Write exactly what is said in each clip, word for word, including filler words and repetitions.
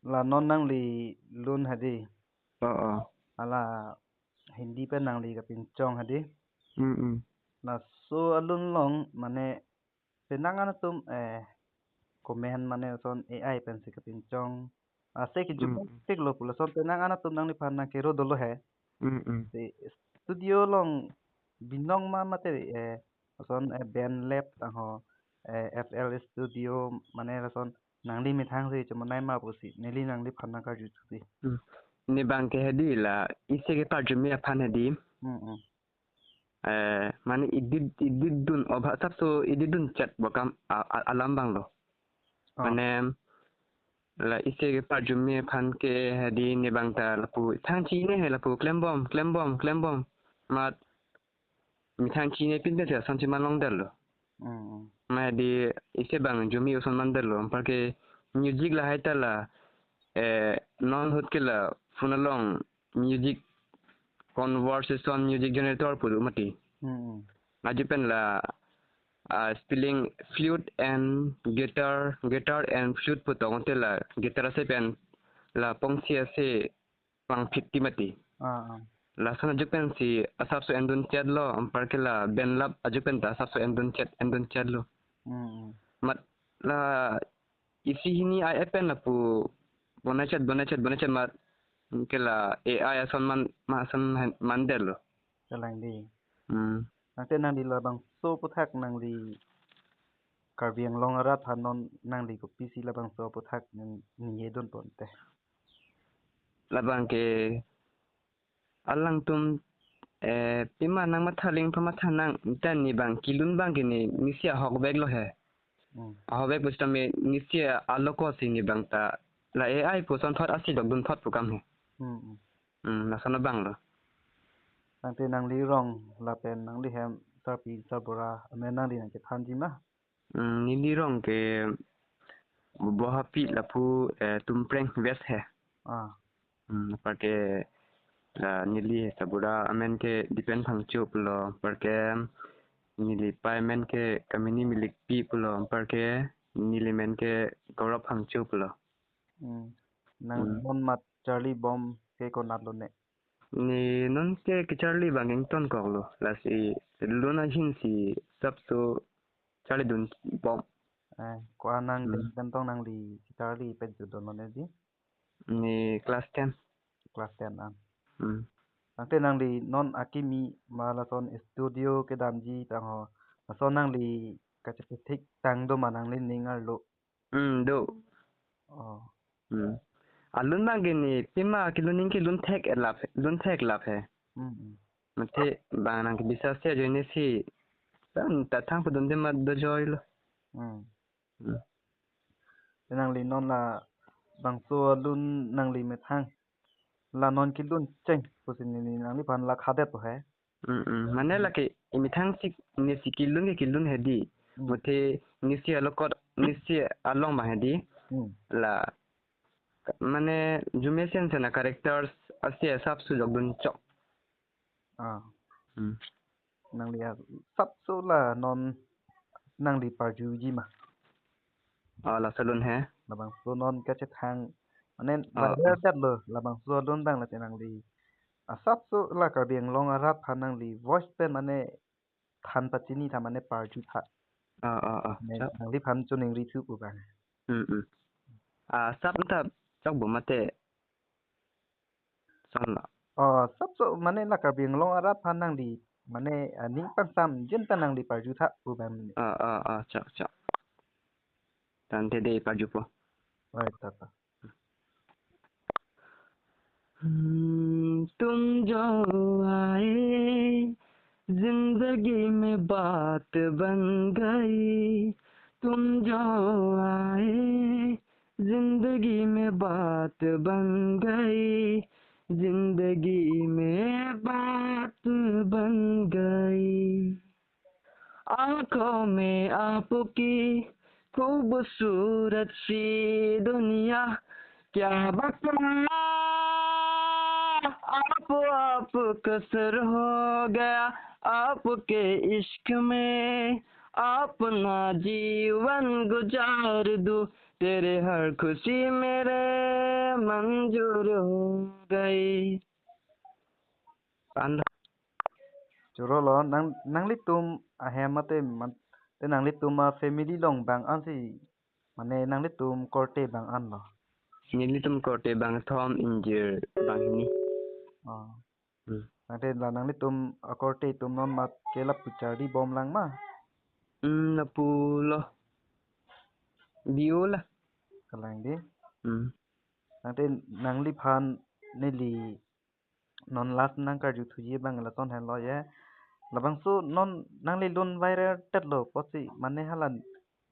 La non nangli lun hadi. Oh, oh. Hala Hindi pen nangli kapinchong hadi. Mm, mm. Laso alun along mane penang an atum, eh, comment mane lason A I pensi kapinchong. Ase kijut Mm, mm. Tiklo pu lason penang an atum nangliphan nangkero dolo he. Mm, mm. Si studio along binong ma mate, eh, lason, eh, BandLab tangho, eh, F L Studio mane lason nangli methang si chomonai ma pusi neli nangliphan nangkarju thusi. Hmm. Ne bang ke hadi la isi ke parjumi aphan hadi. Hmm, hmm. Eh, mane edit, edit dun obha asapso edit dun chet bokam a, a, alam bang lo. Oh. Mane la isi ke parjumi aphan ke hadi ne bang ta lapu thang chine he lapu klembom, klembom, klembom. Mat methang chine pin ta ason chiman longdetlo. Mm, mm. Mane di isi bang jumi ason mandetlo. Anparke music lahai ta la, eh, non ahut ke la phone along music conversation music generator pu do mati. Mm, mm. Ajo pen la, ah, spelling flute and guitar, guitar and flute pu tong te la guitar ase pen la pongsi ase pangphit ti mati. Ah, ah. Lason ajo pensi asapso endun chet lo, anparke la BandLab ajo pen ta asapso endun chet, endun chet lo. Hmm, hmm. Mat la isi hini ai pen lapu bonai chet, bonai chet, bonai chet mat ke la A I ason man, ma ason han, mandetlo. Kalang di. Hmm. Nangte nangli labangso aphuthak nangli Karbi Anglong arat aphan non nangli kopisi labangso aphuthak ning, ningje dun ponte. Labang ke alangtum, eh, pima nangmatha aling pamatha nang, ta ne bang kelun bang ke ne nisi ahokvek lo he. Hmm. Ahokvek pusitame nisi alokot si ne bang ta la A I pu ason thot asi dokdun thot pu kam he. Hmm, hmm. Hmm, lason abang lo. Nangte nangli rong lapen nangli hem sarpi sarbura amen nangli nangkethanji ma? Hmm, neli rong ke Bohapi lapu, eh, Tumpreng West he. Ah. Hmm, anparke la neli sarbura amen ke Dipen Phangcho pulo, anparke neli pei amen ke Kamini Milikpi pulo, anparke neli men ke Gaurav Phangcho pulo. Hmm. Nang Hmm. non mat charli bom ke konat lo ne? Ne non ke kecharli bang ingtonkok lo. Lasi lun ahin si asapso charli dun bom. Eh, ko-an nang Hmm. ding kantong nangli kecharli pet judon lo ne di? Ne class ten. Class ten an. Hmm. Nangte nangli non akimi ma lason studio kedamji tangho. Lason nangli kachepethik tang do ma nangli ning arlo? Hmm, do. Oh. Hmm. Alun bang ke ne pima kelun ning kelun thek elap, lun theklap he. Hmm, hmm. Mate bang nang kebisa se ajoine si. Tan ta thang padun de mat dojoi lo. Hmm. Hmm. Te nangli non labangso alun nangli methang la non kelun cheng pusi ne ne nangliphan la khadet po he. Mm, mm. Mane Hmm. lake imethang si nesi kelun ke kelun hedi. Hmm. Mate nesi alokot nesi along bang hedi. Hmm. La mane jumesen sena characters asi asapso jokdun chok. Ah. Hmm. Nangli asapso la non nangli parjuji ma? Ah, laso alun he. Labangso non kachethang. Mane Ah, ah. Lader dat lo labangso alun bang lasi nangli asapso la Karbi Anglong arat aphan nangli voice pen mane than pachini tha mane parjutha. Ah, ah, ah. Mane Chak. Nangliphan choningri thu pu bang. Hmm, hmm. Ah, asap ta chok bo mate. Son lo. Oh, asapso mane la Karbi Anglong arat aphan nangli mane, ah, ning pangsam jin ta nangli parjutha pu bang mane. Ah, ah, ah, chak, chak. Tangte de parjupo. Oi, ta, ta. हम्म, तुम जो आए, जिंदगी में बात बन गई। तुम जो आए, जिंदगी में बात बन गई। जिंदगी में बात बन गई। आंखों में आपकी खूबसूरत सी दुनिया, क्या बताऊं, आप, आप कसर हो गया आपके इश्क में, अपना जीवन गुजार दूं, तेरे हर खुशी मेरे manjuro gai. An. Choro lo, nang, nanglitum ahem mate, mate nanglitum a family along bang ansi, mane nanglitum korte bang an lo? Nelitum korte bangkethom, ingjir banghini. Oh. Hmm. Tangte la nanglitum akorte atum non mat ke lapu charlibom lang ma? Hmm, lapu lo. Bio la. Kalang di. Hmm. Tangte nangliphan neli non last nangkarju thuji abang lason henlo ye. Labangso non nangli lun viral tet lo pusi mane hala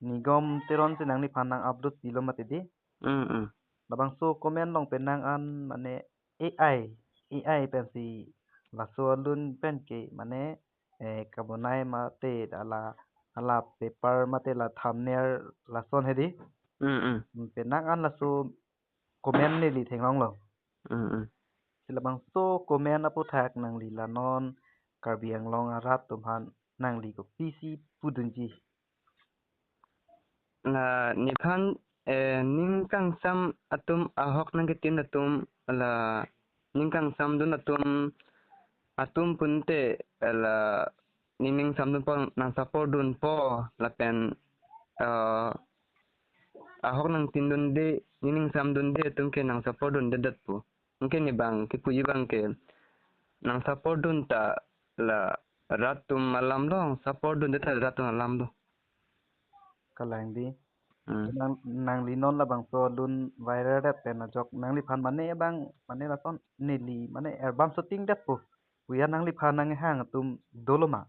Nigom Teron si nangliphan nang upload pilo mati di. Mm, mm. Labangso comment along pen nang an mane A I, A I pensi laso alun pen ke mane, eh, kabonai mate hala, hala paper mate la thumbnail lason hedi. Mm, mm. Hmm, pen nang an laso comment neli theklonglo. Mm, mm. Si labangso comment aputhak nangli la non Karbi Anglong arat atum aphan nangli kopisi pudunji? La nephan, eh, ning kangsam atum, ahok nangketin atum, la ning kangsamdun atum, atum pute, eh, la ning ningsamdunpo, nang support dunpo, lapen, eh, ahok nangtindunde, ning ningsamdunde atum ke nang support dundedetpo. Anke ne bang kepuji abang ke nang support dun ta la rat atum alam lo, nang support dunde ta rat atum alam lo. Kalang di. Hmm. Nang, nangli non labangso alun viral det pen ajok nangliphan mane bang, mane lason neli mane album shooting detpo puya nangliphan nanghang atum dolo ma?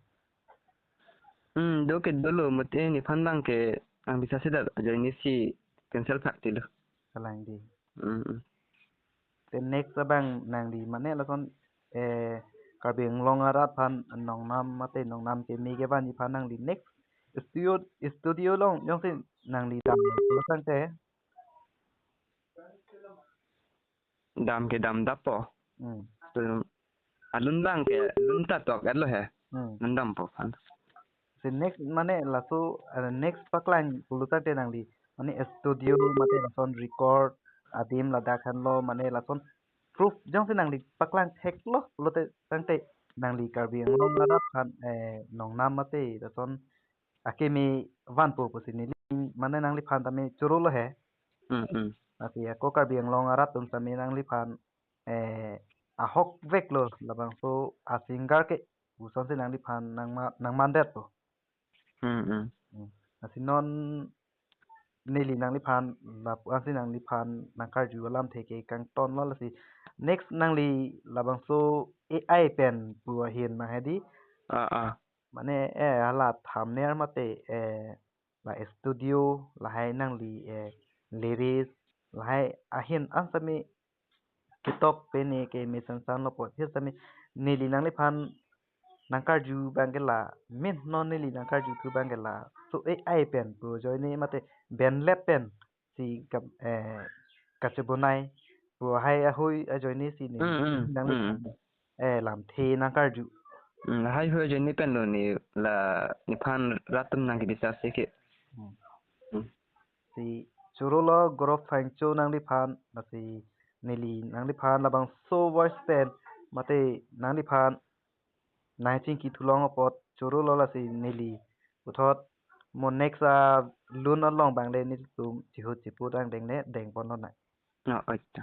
Hmm, do ke dolo, mate nephan abang ke nang bisa si dat ajoine si cancel phak tilo. Kalang di. Hmm, hmm. Te next abang nangli mane lason, eh, Karbi Anglong arat aphan nongnam mate nongnam keme kevanji aphan nangli next studio, studio along jongsi nangli dam lo tangte? Dam ke damdappo. Hmm. Tu alun abang ke alun ta tok-et lo he. Hmm. Alun dampo aphan. Si next mane laso, eh, next paklang pulo tangte nangli mane studio mate lason record adim ladak henlo mane lason proof jongsi nangli paklang theklo pulote tangte nangli Karbi Anglong arat aphan, eh, nongnam mate lason akeme vanpo pusi neli mane nangliphan tame choro lo he. Hmm, hmm. Lasi ako Karbi Anglong arat atum tame nangliphan, eh, ahok veklo labangso a singer ke pusonsi nangliphan nangma-, nangmandetpo. Hmm, hmm. Hmm. Lasi non neli nangliphan lapu ansi nangliphan nangkarju alamthe ke kangtonlo, lasi next nangli labangso A I pen pu ahin ma hedi. Ah, ah. Mane, eh, hala thumbnail mate, eh, la studio, lahai nangli, eh, lyrics, lahai ahin an tame ketok pen ne ke mesen san lo apot, hir tame neli nangliphan nangkarju abang ke la, min non neli nangkarju thu abang ke la so A I pen pu ajoine mate benlep pensi kam, eh, kachebonai pu hai ahui ajoine si ne Hmm, hmm, nangliphan, hmm. eh, lamthe nangkarju. Hmm, hai hui ajoine pen lo ne la nephan rat atum nangkebisa si ke. Hmm. Hmm. Si choro lo Gaurav Phangcho nangliphan, lasi neli nangliphan labangso voice pen mate nangliphan nangchingki thulong apot choro lo, lasi neli puthot mo next alun along abang le nelitum chihut chipu dang deng le dengpon lonang. No, oi ta.